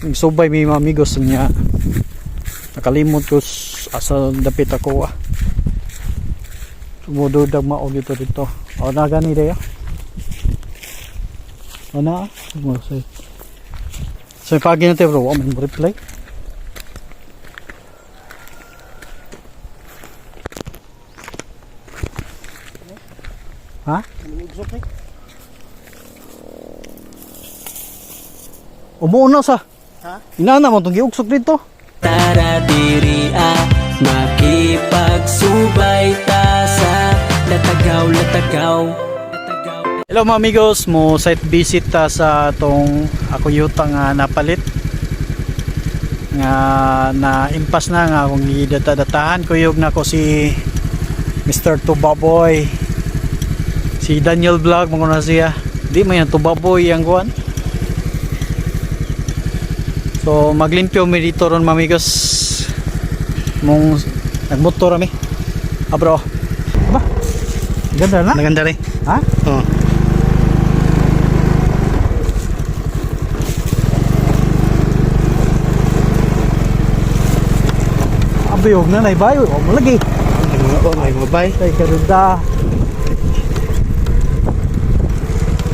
Subay may mga amigos niya. Nakalimot ko asa dapit ako ah. Sumududag mao dito dito. O na gani dayo. O na. Mo say. So pagi natin bro, wa man mo reply. Ha? Umuuna sa. Ha? Inana mo tong giugsok dito. Tara diri ah, makipagsubay ta sa Latagaw, latagaw. Hello mga amigos, mo site visit ta sa atong ako yuta nga napalit nga na impas na nga akong gidata-datahan kuyog na ko si Mr. Tubaboy, si Daniel Vlog mga na siya, di man yan Tubaboy ang kuan. So maglimpyo mi dito ron mga amigos, mong nagmotor ami ah bro ba, ganda na. Maganda rin. Ha. Oo. Abiyog na naibayo. O mo lagi. Oh, may mabay. Kay karuda.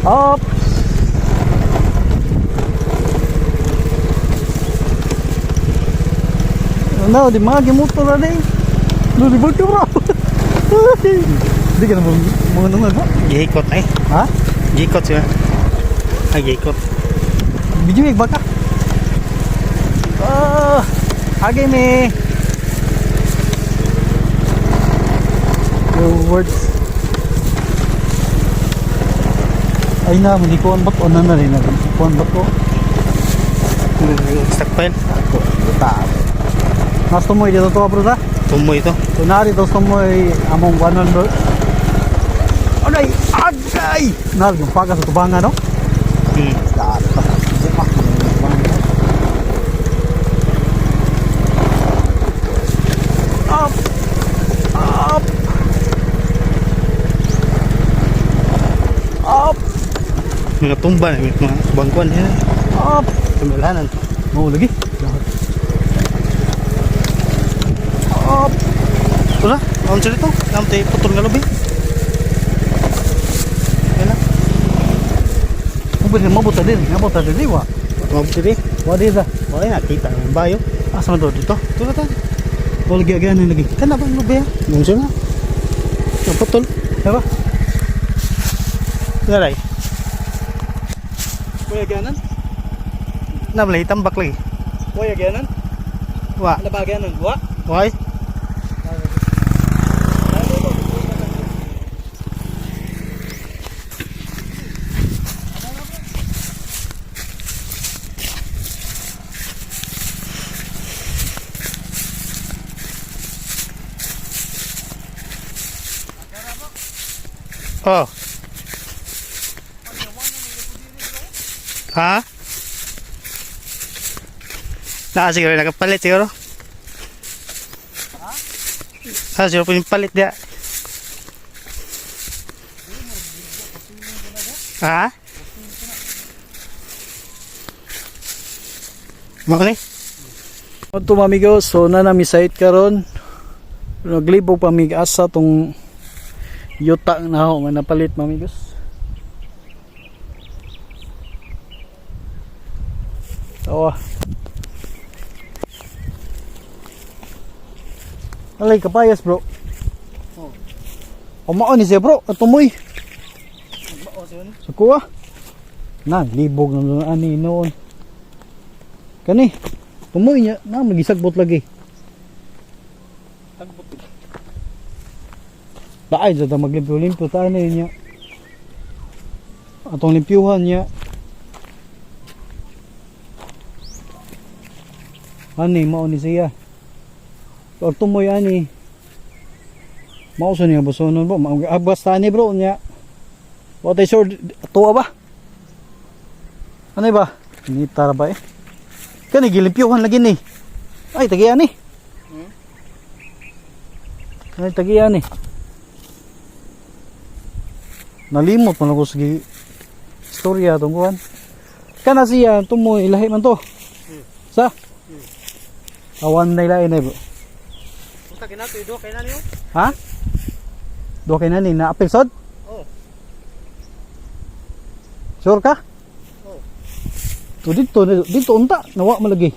Ops. Ano, di mga gimuto na ni. No, di ba ka bro? Di ka na mga nungag ba? Gihikot eh. Ha? Gihikot siya. Ay, gihikot. Video ba ka? Ah, agi mi. Your words. Ay na, hindi ko ang bato. Ano na rin? Hindi ko ang bato. Stockpile. Ako, buta. Mas tumoy dito to, bro, ta? Tumoy ito. Kunari to tumoy among wanon, bro. Agay! Agay! Nal, yung paga sa tubangan, no? Hmm. Up! Up! Up! Mga tumba, may mga bangkuan yan. Up! Tumulanan. Oh, lagi. Up! Wala, ang sila ito. Ang tayo putol nga lubi. Yan na. Mabot mabot din, mabot din wa. Mabuti din. Wa di sa. Wala nakita ang bayo. Asa man to dito? Ito na tayo. Oh, lagi again lagi. Kana ba ang lubi ha? Nung sila. Ang putol. Diba? Ngaray. Kuya ganan? Nabalay tambak lagi. Kuya ganan? Wa. Ano ba ganan? Wa. Why? Oh. Ha? Naa siguro nakapalit siguro. Ha, siguro pinipalit dia. Ha? Mao ni? Adto mga amigos, so na nami site karon. Naglibog pa mig asa tong yuta na ako nga napalit mga amigos. Tawa. Alay kapayas bro. Oh. Umao ni siya bro, atumoy. Sa kuha. Na, libog na doon ani noon. Kani, tumoy niya, na magisagbot lagi. Laay jud ta maglimpyo-limpyo ta ani niya. Atong limpyuhan niya. Ani mao ni siya. Pag tumoy ani. Mao sa niya busonon bro, maabas ta ani bro niya. Wa tay sure tuwa ba? Ano ba? Nitara ba eh? Kani gilimpyuhan lagi ni. Ay tagian ni. Ay tagian ni. Nalimot man ako sa istorya tong kuan. Kana siya tumoy ilahi man to. Sa? Awan na ilain na, bro. Unta kinato do kay nani. Ha? Duha kay nani na apil sod? Oh. Sure ka? Oh. To dito, dito unta, nawa malagi.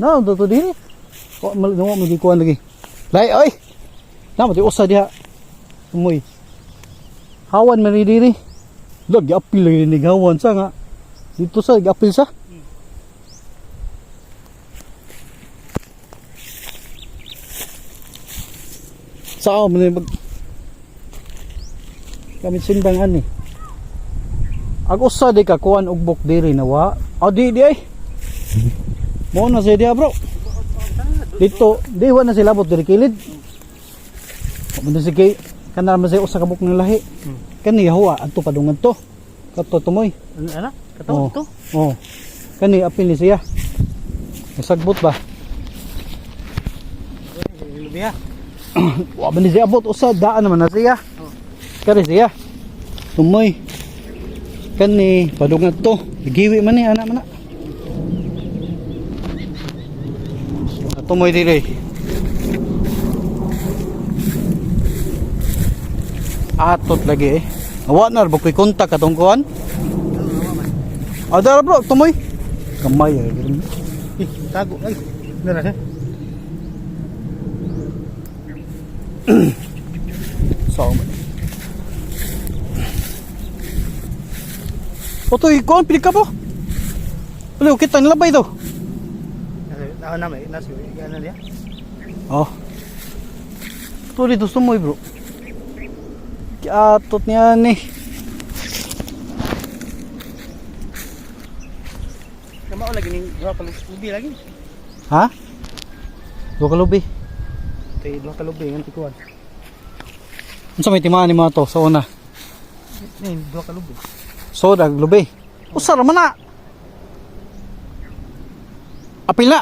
Na, dito diri. Wa mal nawa malagi kuan lagi. Lai oy. Na mo usa diha. Tumoy. Hawan man ni diri. Lag apil lagi ni hawan sa nga. Dito sa apil sa. Sao man ni mag gamit sindang ani. Ag usa di ka kuan og buk diri na wa. Ah, di di ay. Mo na siya diha, bro. Dito, di wa na sila bot diri kilid. Wa man si kay kanara man siya usa ka buk ng lahi. Kani huwa adto padungan to. Kato tumoy. Ano ana? Kato Oh. dito. Oh. Kani apil ni siya. Nasagbot ba? Lubi ha. Wa man ni siya abot usa daan naman na siya. Kani siya. Tumoy. Kani padungan to. Giwi man ni ana man na. Tumoy diri. Atot lagi eh. Awa na ba ko'y kontak katong kuan? Adara bro, tumoy. Kamay eh. Eh, tago ay. Nara siya. Sao man. Otoy, kuan pili ka po. Alo, kita nilabay daw. Na na may nasi ana niya. Oh. Ito dito sumoy bro. Kiatot niya ni. Kamao lagi ning duha ka lubi lagi. Ha? Duha ka lubi. Tay duha ka lubi ngan tikuan. Unsa may timaan ni mga to sa una? Ni duha ka lubi. So dag lubi. Usa ra man na. Apil na.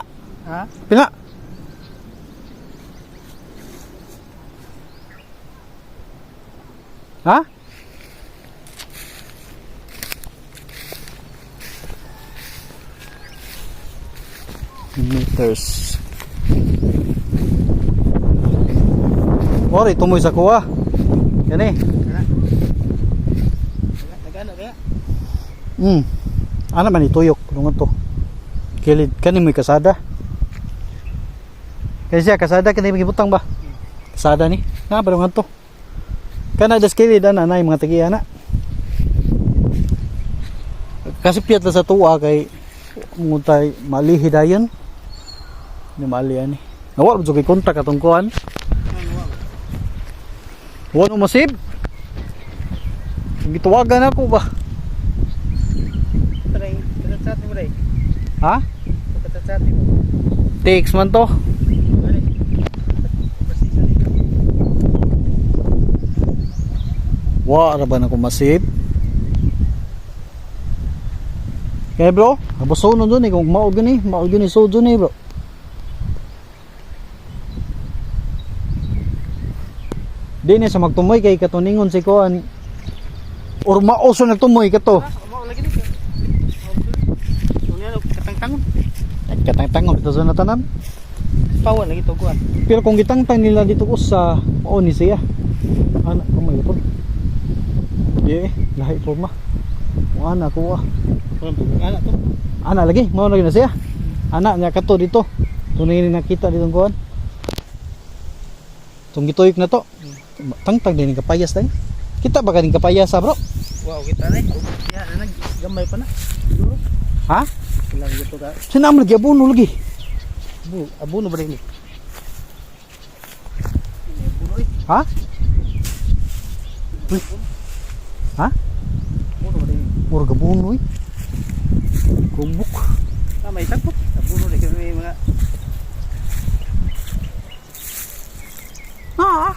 Ha? Apil na. Ha? Meters. Ori, tumoy sa kuha. Yan eh. Nagana kaya? Ana man ituyok lungan to. Kilid kani mo'y kasada. Kaya siya kasada kani gibutang ba? Kasada ni. Na ba lungan to. Kana das kilid ana nay mga tagi ana. Kasi piyat lang sa tuwa kay ngutay malihi dayon. Ni mali ani. Nawala ba kay kontak atong kuan? Wa no masib. Gitawagan ako ba? Taray, katsat mo dai. Ha? Katsat mo. Takes man to. Dali. Precision ni. Wa ra ba na ko masip? Kaya bro, abuso na dun eh. Kung maog yun eh, maog yun eh, so dun eh bro. Di ni sa magtumoy kay katuningon si Kuan. Or maoso nagtumoy ka to. Ah, mao lagi ni. Unya katangtangon. Katangtangon dito sa natanan. Pawan lagi to kuan. Pero kung gitangtang nila dito usa, mao ni siya. Ana kamay po. Yeah, lahi forma. Mo ana ko ah. Ana to. Ana lagi, mao lagi na siya. Ana nya kato dito. Tunay ni nakita dito kuan. Tong gituyok na to. Tangtang din ni kapayas tayo. Kita ba kaning kapayas ah, bro? Wow, kita ni. Ya, na gamay pa na. Siguro. Ha? Ilang gito ka. Sinam lagi abono lagi. Bu, abono ba ni? Abono eh. Ha? Uy. Ha? Abono ba ni? Murag abono eh. Kubok. Ah, may tagpot. Abono ni kami mga Ah.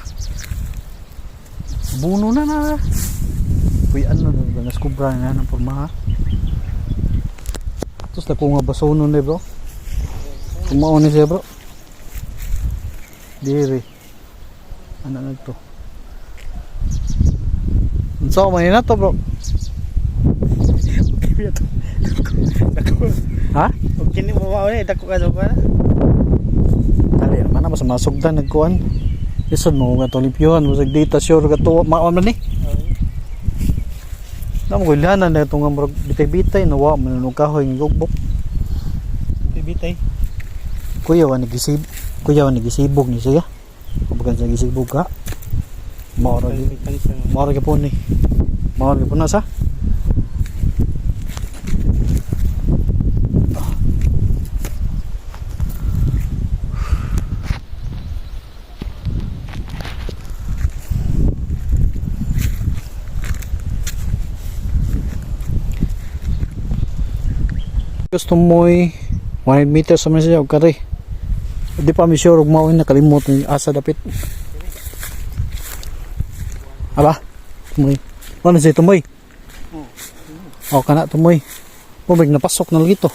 Buno na na. Kuy ano na nas kubra na ng porma ha. Tapos na nga basono ni bro. Kumao ni siya bro. Diri. Ano na to? Unsa man na to bro? Dako to. Dako. Ha? Og kini mo mao ni dako ka sa. Dali man na sa masugdan nagkuan. Isod mo nga to limpyuhan mo data sure ka to mao man ni. Namo ko ilhanan na itong nga murag bitay-bitay no wa man og kahoy nga gugbok. Bitay. Kuya wa nagisib. Kuya wa nagisibog ni siya. Kumbaga sa gisibog ka. Mao ra gi. Mao ra gyapon ni. Mao ra gyapon na sa. Gusto mo'y 100 meters sa man siya og kari. Di pa mi sure og mao nakalimot ni asa dapit. Aba, tumoy. Ano siya tumoy? O kana tumoy. Pumig napasok na lagi to.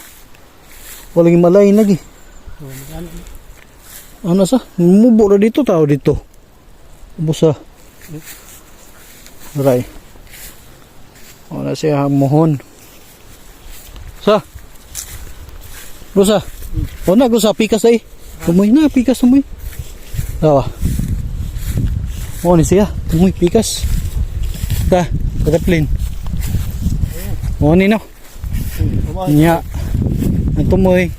Walang malay lagi. Ano sa? Mubo na dito tao dito. Ubusa. Aray. Wala siya mohon. Sa. Gusa. Wala gusa pikas ay. Tumoy na pikas tumoy. Tawa. Oh, ni siya. Tumoy pikas. Ta, kataplin. Oh, ni no. Nya. Ang tumoy.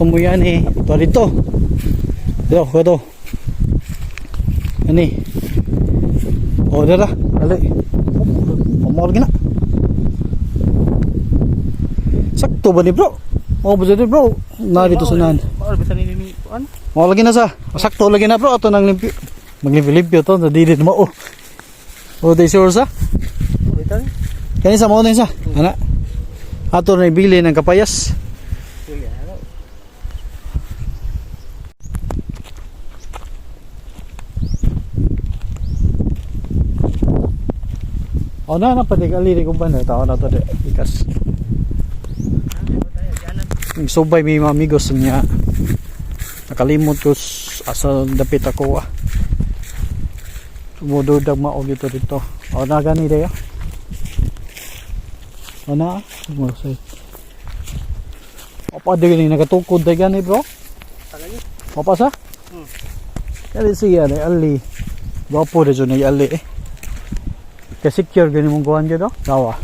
Tumoy yan eh. Ito dito. Dito, kato. Ani. Oh, dara. Ali. Pamor gina. Sakto ba ni bro? Oh, ba ni bro? Narito sa nan. Mao bitan ni ni kuan. Mao lagi na sa. Sakto lagi na bro ato nang limpyo. Maglimpyo-limpyo to, nadidit mo. Oh. Oh, di sure sa? Bitan. Kani sa mao na sa. Ana. Ato na ibili ng kapayas. O na na pati aliri ko ba na tao na to de ikas. Subay may mga amigos niya. Nakalimot ko asa dapit ako ah. Tumududag mao gito dito. O na gani dayo. O na. Mo say. Apa di gani nagatukod day gani bro? Apa sa? Kali siya ni ali. Gwapo de jud ni ali eh. Kay secure gani mong kuhan gyud oh. Tawa.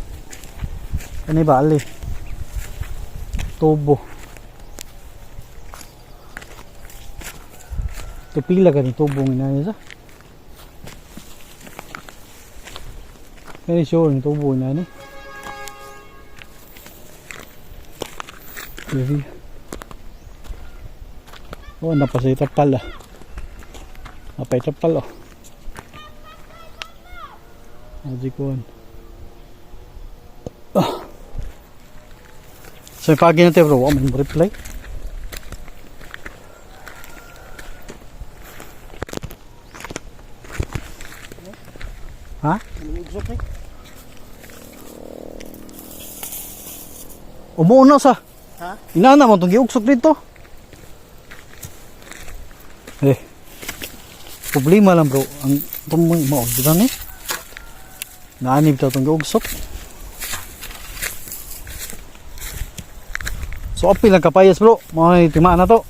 Ani ba ali? Tubo. Tupila gani tubo nga na sa. Kani sure ni tubo na ni. Heavy. Oh, napasay trapal ah. Napay trapal oh. Ajikuan. Ah. So, pagi natin bro, wa man mo reply. Ha? Ugsok ni. Umuuna sa. Ha? Inana mo itong giugsok dito. Eh. Problema lang bro. Ang tumoy mo dito ni. Naanib to itong giugsok. So apil lang kapayas bro. Mao ni tima na to.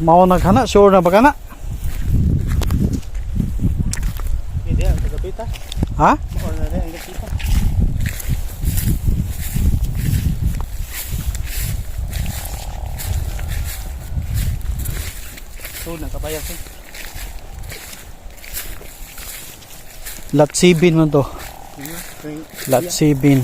Mao naghana sure na ba kana? Hindi ang tagapita. Ha? Mao na ang gapita. So nakabayas eh. Lot 7 man to. Lot 7.